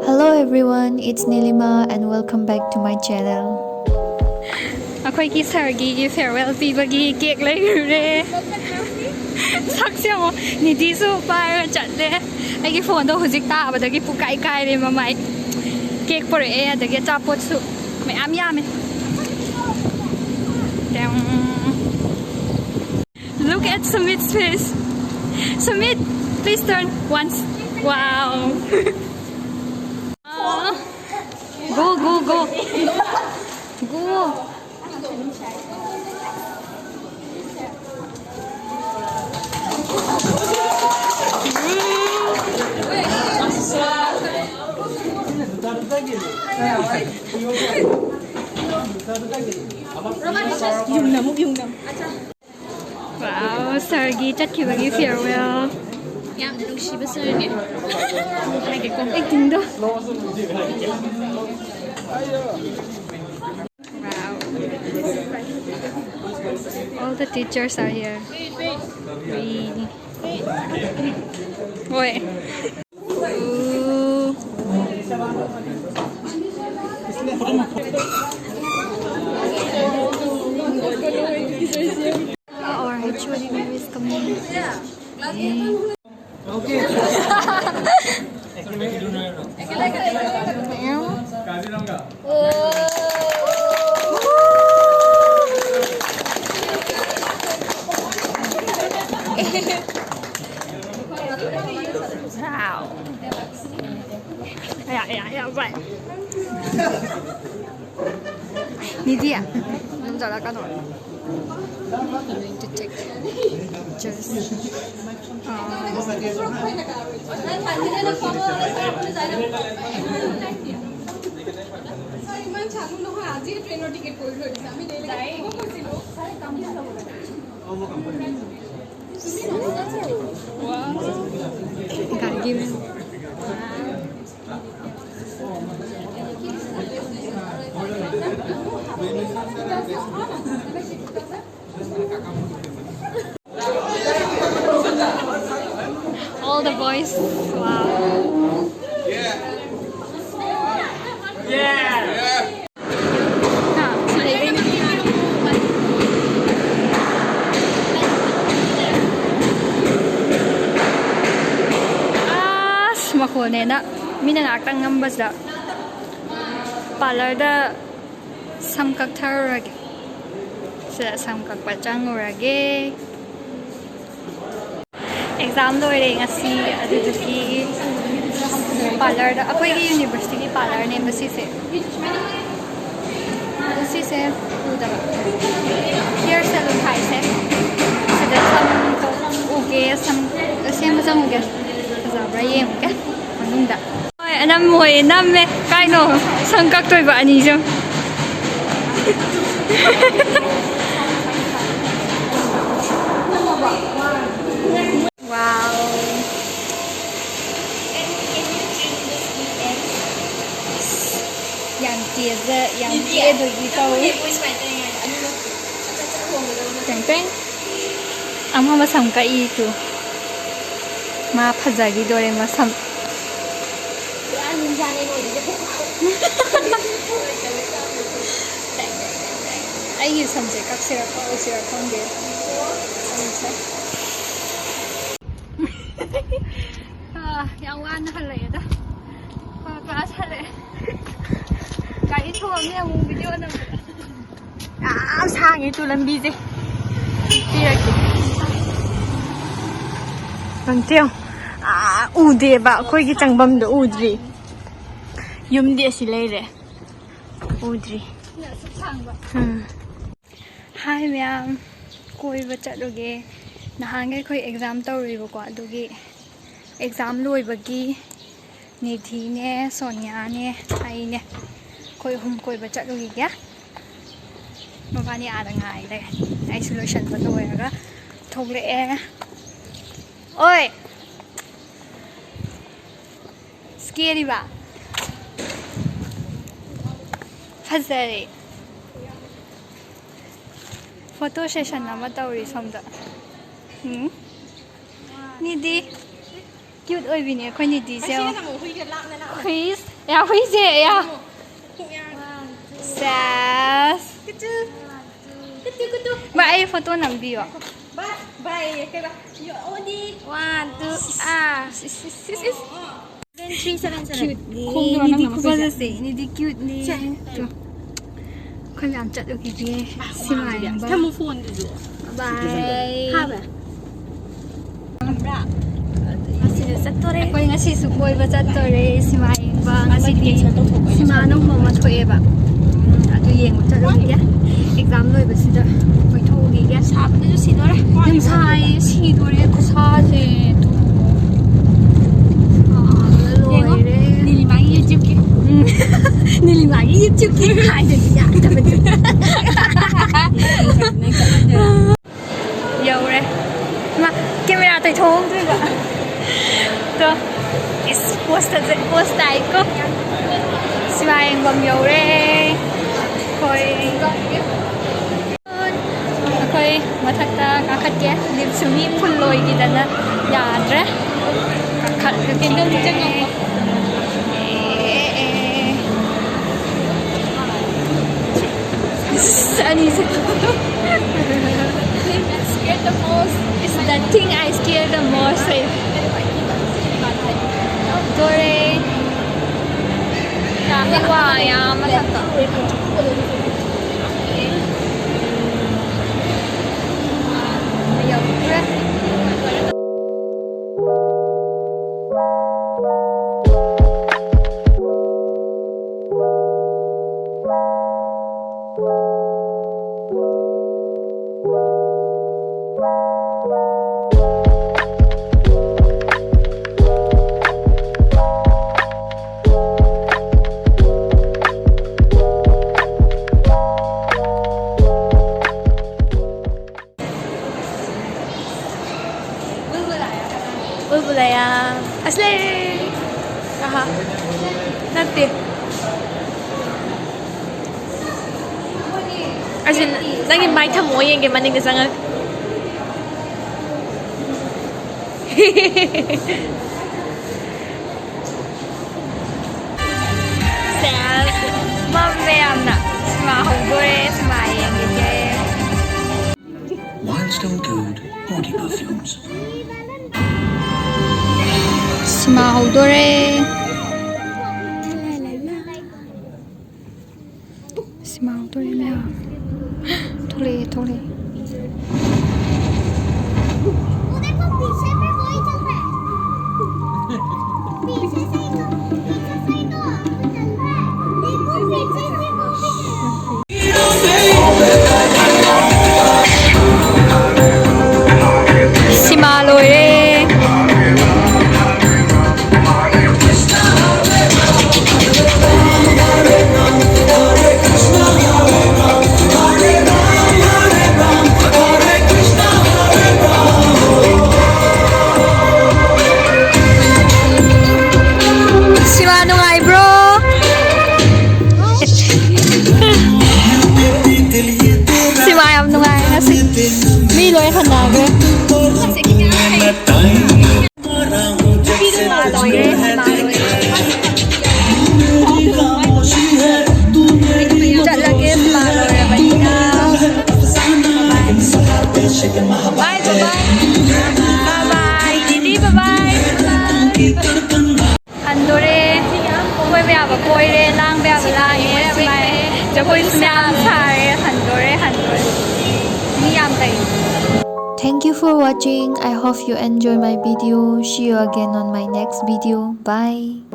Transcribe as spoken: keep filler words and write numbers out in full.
Hello everyone, it's Nilima and welcome back to my channel. ꯑꯩꯈꯣꯏꯒꯤ ꯁꯥꯔꯒꯤ farewell ꯄꯤꯕꯒꯤ cake ꯂꯩꯔꯨꯔꯦ꯫ ꯁꯛꯁꯦ ꯑꯃꯨꯛ ꯅꯤꯗꯤꯁꯨ ꯄꯥꯏꯔ ꯆꯠꯂꯦ꯫ ꯑꯩꯒꯤ ꯐꯣꯟꯗꯣ ꯍꯧꯖꯤꯛ ꯇꯥꯕꯗꯒꯤ ꯄꯨꯀꯥꯏ ꯀꯥꯏꯔꯦ ꯃꯃꯥꯏ꯫ ꯀꯦꯛ ꯄꯨꯔꯛꯑꯦ, ꯑꯗꯒꯤ ꯑꯆꯥꯄꯣꯠꯁꯨ ꯃꯌꯥꯝ ꯌꯥꯝꯃꯦ꯫ Look at Sumit's face. Sumit, please turn once. Wow. Go, go, go. Go. Wow, ꯁꯥꯔꯒꯤ ꯆꯠꯈꯤꯕꯒꯤ ꯐꯤꯌꯔꯋꯦꯜ꯫ ꯌꯥꯝꯅ ꯅꯨꯡꯁꯤꯕ ꯁꯥꯔꯅꯦ꯫ ꯍꯥꯏꯒꯦꯀꯣ, ꯑꯦꯛꯇꯤꯡꯗꯣ꯫ Wow. All the teachers are here. ꯍꯣꯏ꯫ Our H O D is coming. Wow. Yeah, yeah, yeah, right. Nidia, ꯅꯪ ꯆꯠꯂꯛꯀꯅꯣ꯫ I'm going to take pictures. All the boys. Wow. ꯍꯥꯏꯅ ꯃꯤꯅ ꯉꯥꯏꯍꯥꯛꯇꯪ ꯉꯝꯕꯁꯤꯗ ꯄꯥꯔꯂꯔꯗ ꯁꯝ ꯀꯛꯊꯔꯨꯔꯒꯦ꯫ ꯁꯤꯗ ꯁꯝ ꯀꯛꯄ ꯆꯪꯉꯨꯔꯒꯦ꯫ ꯑꯦꯛꯖꯥꯝ ꯂꯣꯏꯔꯦ ꯉꯁꯤ, ꯑꯗꯨꯗꯨꯒꯤ ꯄꯥꯔꯂꯔꯗ, ꯑꯩꯈꯣꯏꯒꯤ ꯌꯨꯅꯤꯚꯔꯁꯤꯇꯤꯒꯤ ꯄꯥꯔꯂꯔꯅꯦꯕ ꯁꯤꯁꯦ꯫ ꯑꯗꯣ ꯁꯤꯁꯦ ꯎꯗꯕ ꯍꯤꯌꯔ ꯁꯦꯂꯨꯟ ꯍꯥꯏꯁꯦ꯫ ꯁꯤꯗ ꯁꯝ ꯎꯒꯦ, ꯁꯝ ꯁꯦꯝꯕ ꯆꯪꯉꯨꯒꯦ꯫ ꯐꯖꯕ꯭ꯔꯥ ꯌꯦꯡꯉꯨꯒꯦ ꯃꯅꯨꯡꯗ꯫ ꯍꯣꯏ, ꯑꯅꯝ ꯍꯣꯏ ꯅꯝꯃꯦ꯫ ꯀꯥꯏꯅꯣ ꯁꯝ ꯀꯛꯇꯣꯏꯕ ꯑꯅꯤꯁꯨ꯫ Wow. ꯌꯥꯝ ꯀꯦꯖ-, ꯌꯥꯝ ꯀꯦꯗꯣꯏꯒꯤ ꯇꯧꯋꯦ꯫ ꯇꯦꯡ ꯇꯦꯡ꯫ ꯑꯃ ꯃꯁꯝ ꯀꯛꯏ ꯇꯨ꯫ ꯃꯥ ꯐꯖꯈꯤꯗꯣꯔꯦ ꯃꯁꯝ꯫ ꯑꯩꯒꯤ ꯁꯝꯁꯦ ꯀꯛꯁꯤꯔ ꯀꯛꯑꯣꯏꯁꯤꯔ ꯈꯪꯗꯦ꯫ ꯁꯝꯁꯦ꯫ ꯑꯥ, ꯌꯥꯝ ꯋꯥꯅ ꯍꯜꯂꯛꯑꯦꯗ꯫ ꯑꯥ, ꯀ꯭ꯂꯥꯁ ꯍꯜꯂꯛꯑꯦ꯫ ꯒꯥꯔꯤ ꯊꯣꯡꯉꯝꯅꯤ ꯑꯃꯨꯛ ꯚꯤꯗꯤꯑꯣ ꯅꯝꯕꯗ꯫ ꯌꯥꯝ ꯁꯥꯡꯉꯦ ꯇꯨ ꯂꯝꯕꯤꯁꯦ꯫ ꯄꯤꯔꯛꯀꯦ꯫ ꯅꯪ ꯇꯦ-, ꯑꯥ, ꯎꯗꯦꯕ ꯑꯩꯈꯣꯏꯒꯤ ꯆꯪꯐꯝꯗꯣ ꯎꯗ꯭ꯔꯤ꯫ ꯌꯨꯝꯗꯤ ꯑꯁꯤ ꯂꯩꯔꯦ꯫ ꯎꯗ꯭ꯔꯤ꯫ ꯑꯁꯨꯛ ꯁꯥꯡꯕ꯫ ꯎꯝ꯫ ꯍꯥꯏ ꯃꯌꯥꯝ, ꯀꯣꯏꯕ ꯆꯠꯂꯨꯒꯦ꯫ ꯅꯍꯥꯟꯒꯩ ꯑꯩꯈꯣꯏ ꯑꯦꯛꯖꯥꯝ ꯇꯧꯔꯨꯏꯕꯀꯣ, ꯑꯗꯨꯒꯤ ꯑꯦꯛꯖꯥꯝ ꯂꯣꯏꯕꯒꯤ ꯅꯤꯙꯤꯅꯦ, ꯁꯣꯅꯤꯌꯥꯅꯦ, ꯑꯩꯅꯦ, ꯑꯩꯈꯣꯏ ꯑꯍꯨꯝ ꯀꯣꯏꯕ ꯆꯠꯂꯨꯈꯤꯒꯦ꯫ ꯃꯕꯥꯅꯤ ꯑꯥꯗ ꯉꯥꯏ ꯂꯩꯔꯦ꯫ ꯑꯩꯁꯨ ꯂꯣꯏꯁꯟꯕ ꯂꯣꯏꯔꯒ ꯊꯣꯛꯂꯛꯑꯦ꯫ ꯑꯣꯏ! ꯏꯁ, ꯀꯦꯔꯤꯕ? ꯐꯖꯔꯦ꯫ ꯐꯣꯇꯣ ꯁꯦꯁꯟ ꯑꯃ ꯇꯧꯔꯤ ꯁꯣꯝꯗ꯫ ꯎꯝ꯫ ꯅꯤꯗꯤ꯫ ꯀ꯭ꯌꯨꯠ ꯑꯣꯏꯕꯤꯅꯦ ꯑꯩꯈꯣꯏ ꯅꯤꯗꯤꯁꯦ꯫ ꯃꯁꯤꯅ ꯑꯃꯨꯛ ꯍꯨꯏꯒ ꯂꯥꯞꯅ ꯂꯥꯞꯅ꯫ ꯍꯨꯏꯁ-, ꯌꯥ, ꯍꯨꯏꯁꯦ, ꯌꯥ꯫ ꯌꯦꯡꯉꯣ꯫ ꯄꯨꯡ ꯌꯥꯝ-, ꯁꯦꯁ꯫ ꯀꯨꯇꯨ꯫ ꯀꯨꯇꯨ, ꯀꯨꯇꯨ꯫ ꯚꯥꯏ, ꯑꯩ ꯐꯣꯇꯣ ꯅꯝꯕꯤꯌꯣ꯫ ꯚꯥꯏ, ꯚꯥꯏ, ꯀꯩꯕ? ꯌꯣ-, ꯑꯣꯗꯤ꯫ One, two, ꯑꯥ꯫ ꯏꯁ, ꯏꯁ, ꯏꯁ, ꯏꯁ, ꯏꯁ꯫ ꯑꯣ, ꯑꯣ꯫ Seven three seven seven. Cute ꯅꯤ꯫ ꯈꯣꯡꯗꯣ ꯅꯤꯗꯤ ꯅꯪꯅ ꯈꯨꯐꯖꯁꯦ꯫ ꯅꯤꯗꯤ cute ꯅꯤ꯫ ꯁꯦ꯫ ꯇꯣ꯫ ꯑꯩꯈꯣꯏ ꯃꯌꯥꯝ ꯆꯠꯂꯨꯈꯤꯒꯦ꯫ ꯁꯤꯃꯥ ꯌꯦꯡꯕ꯫ ꯊꯝꯃꯨ ꯐꯣꯟꯗꯨꯁꯨ꯫ Bye꯫ ꯈꯥꯕ꯫ ꯈꯪꯕ꯭ꯔꯥ? ꯑꯁꯤꯗ ꯆꯠꯇꯣꯔꯦ꯫ ꯑꯩꯈꯣꯏ ꯉꯁꯤꯁꯨ ꯀꯣꯏꯕ ꯆꯠꯇꯣꯔꯦ꯫ ꯁꯤꯃꯥ ꯌꯦꯡꯕ꯫ ꯉꯁꯤꯗꯤ cancel ꯇꯧꯊꯣꯛꯄ ꯑꯩꯅ ꯁꯤꯃꯥ ꯑꯅꯧꯕ ꯑꯃ ꯊꯣꯛꯑꯦꯕ꯫ ꯎꯝ, ꯑꯗꯨ ꯌꯦꯡꯕ ꯆꯠꯂꯨꯈꯤꯒꯦ꯫ Exam ꯂꯣꯏꯕꯁꯤꯗ ꯀꯣꯏꯊꯣꯛꯎꯈꯤꯒꯦ꯫ ꯁꯥꯕꯗꯁꯨ ꯁꯤꯗꯣꯔꯦ꯫ ꯌꯥꯝ ꯁꯥꯏꯌꯦ, ꯁꯤꯗꯣꯔꯦ ꯈꯨꯁꯥꯁꯦ꯫ ꯁꯥꯕꯅ ꯌꯦꯡꯉꯣ, ꯂꯣꯏꯔꯦ꯫ ꯅꯤꯂꯤꯃꯥꯒꯤ YouTubeꯀꯤ꯫ ꯎꯝ꯫ ꯅꯤꯂꯤꯃꯥꯒꯤ YouTubeꯀꯤ ꯍꯥꯏꯗꯗꯤ ꯌꯥꯗꯕꯅꯤ꯫ ꯌꯧꯔꯦ꯫ ꯏꯃꯥ, camera ꯇꯩꯊꯣꯛꯍꯧꯗ꯭ꯔꯤꯕ꯫ ꯇꯣ, ꯏꯁ, pose ꯇꯥꯏꯀꯣ꯫ ꯁꯤꯃꯥ ꯌꯦꯡꯐꯝ ꯌꯧꯔꯦ꯫ ꯑꯩꯈꯣꯏ, ꯑꯩꯈꯣꯏ ꯃꯊꯛꯇ ꯀꯥꯈꯠꯀꯦ꯫ Liftꯁꯨ ꯃꯤ full ꯑꯣꯏꯈꯤꯗꯅ ꯌꯥꯗ꯭ꯔꯦ꯫ ꯀꯥꯈꯠꯂꯒꯦ꯫ ꯑꯦ, ꯑꯦ꯫ ꯑꯅꯤꯁꯦ꯫ Thing I scared the most is the thing I scared the most. ꯗꯣꯔꯦ꯫ ꯌꯥꯝꯅ ꯋꯥ ꯌꯥꯝ ꯃꯊꯛꯇ꯫ ꯌꯧꯈ꯭ꯔꯦ꯫ ꯕꯨꯜꯕꯨꯂꯥꯌꯥ꯫ ꯑꯁ ꯂꯩꯔꯦ꯫ ꯑꯍꯥ꯫ ꯅꯠꯇꯦ꯫ ꯑꯁꯤ ꯅꯪꯒꯤ ꯃꯥꯏ ꯊꯝꯃꯣ ꯌꯦꯡꯒꯦ, ꯃꯅꯤꯡꯗ ꯆꯪꯉꯒ꯫ ꯁꯦꯁ꯫ ꯃꯝꯃꯦ ꯌꯥꯝꯅ꯫ ꯁꯤꯃꯥ ꯍꯧꯗꯣꯔꯦ, ꯁꯤꯃꯥ ꯌꯦꯡꯈꯤꯒꯦ꯫ Wildstone Gold Body Perfumes. ꯁꯤꯃꯥ ꯍꯧꯗꯣꯔꯦ꯫ ꯁꯤꯃꯥ ꯍꯧꯗꯣꯔꯦ ꯃꯌꯥꯝ꯫ ꯊꯣꯛꯂꯛꯑꯦ, ꯊꯣꯛꯂꯛꯑꯦ꯫ ꯁꯤꯃꯥ ꯂꯣꯏꯔꯦ꯫ ꯁꯤꯃꯥ ꯅꯨꯡꯉꯥꯏꯕ꯭ꯔꯣ? ꯁꯤꯃꯥ ꯌꯥꯝ ꯅꯨꯡꯉꯥꯏ ꯉꯁꯤ꯫ ꯃꯤ ꯂꯣꯏ ꯍꯟꯅꯈ꯭ꯔꯦ꯫ ꯆꯠꯂꯒꯦ, ꯁꯤꯃꯥ ꯂꯣꯏꯔꯕꯅꯤꯅ꯫ Bye, bye, bye. Bye, bye. ꯗꯤꯗꯤ, bye, bye. ꯍꯟꯗꯣꯔꯦ꯫ ꯀꯣꯏꯕ ꯌꯥꯕ ꯀꯣꯏꯔꯦ, ꯂꯥꯡꯕ ꯌꯥꯕ ꯂꯥꯡꯉꯦ꯫ ꯁꯤꯃꯥꯏ ꯖꯒꯣꯏꯁꯨ ꯃꯌꯥꯝ ꯁꯥꯔꯦ꯫ ꯍꯟꯗꯣꯔꯦ, ꯍꯟꯗꯣꯔꯦ꯫ ꯃꯤ ꯌꯥꯝ ꯂꯩ꯫ Thank you for watching. I hope you enjoy my video. See you again on my next video. Bye.